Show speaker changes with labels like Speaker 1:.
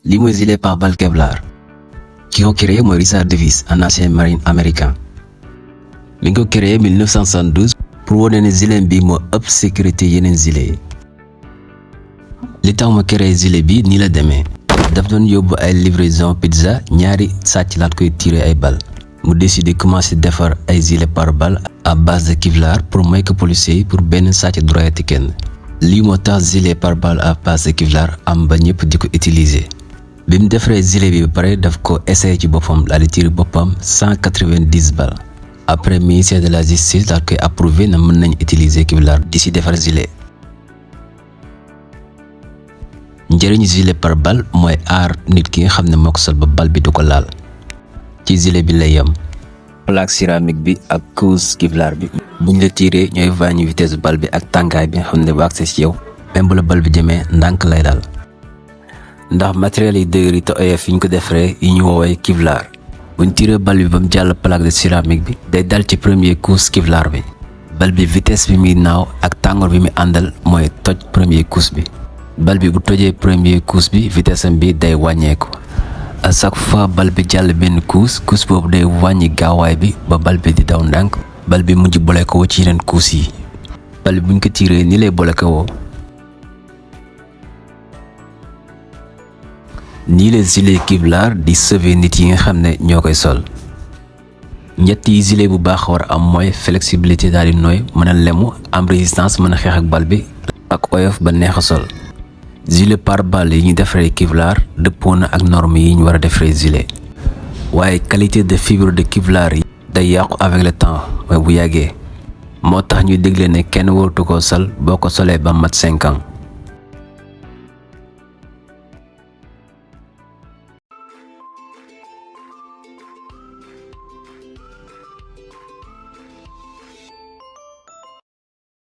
Speaker 1: Li mooy gilet pare-balles Kevlar ki ko créé mooy Richard Davis, un ancien marine américain. mi ngi ko créé 1972 pour wane ne gilet bi moo ëpp sécurité yeneen gilet yi. li tax ma créé gilet bi nii la demee. daf doon yóbbu ay livraison pizza ñaari sàcc laat koy tiré ay balles. mu décidé commencer defar ay gilet pare-balles à base de Kevlar pour may ko policiers yi pour benn sàcc droyati kenn. lii moo tax gilet pare-balles à base de Kevlar am ba ñëpp di ko utiliser. bi mu defaree gilet bi ba pare daf ko essayé ci boppam daal di tiré boppam 190 balles. après ministère de la justice daal koy approuvé na mën nañ utiliser Kevlar di si defar gilet. njëriñu gilet pare-balles mooy aar nit ki nga xam ne moo ko sol ba bal bi du ko laal. ci gilet bi lay yam. plaque céramique bi ak couche Kevlar bi. buñ la tiré ñooy wàññi vitesse bal bi ak tàngaay bi nga xam ne bu accès ci yow. même bu la bal bi jëmee ndànk lay daal. ndax matériel yi dëgër yi te oyof yi ñu ko defaree yi ñu woowee Kevlar. buñ tiré bal bi ba mu jàll plaque de céramique bi. day dal ci premier couche Kevlar bi. bal bi vitesse bi muy naaw ak tàngoor bi muy àndal mooy toj premier couche bi. bal bi bu tojee premier couche bi vitesse am bi day wàññeeku. à chaque fois bal bi jàll benn couche boobu day wàññi gaawaay bi ba bal bi di daw ndànk. bal bi mujj bloqué woo ci yeneen couche yi. bal bi buñ ko tiré ni lay bloqué woo. nii la gilet Kevlar di sauver nit yi nga xam ne ñoo koy sol. ñetti gilet bu baax war am mooy flexibilité daal di nooy mën a lemu am résistance mën a xeex ak bal bi ak oyof ba neex a sol. gilet pare-balles yi ñu defaree Kevlar dëppoo na ak normes yi ñu war a defaree gilet. waaye qualité de fibre de Kevlar yi day yàqu avec le temps mooy bu yàggee. moo tax ñu dégle ne kenn waratu koo sol boo ko solee ba mat 5 ans.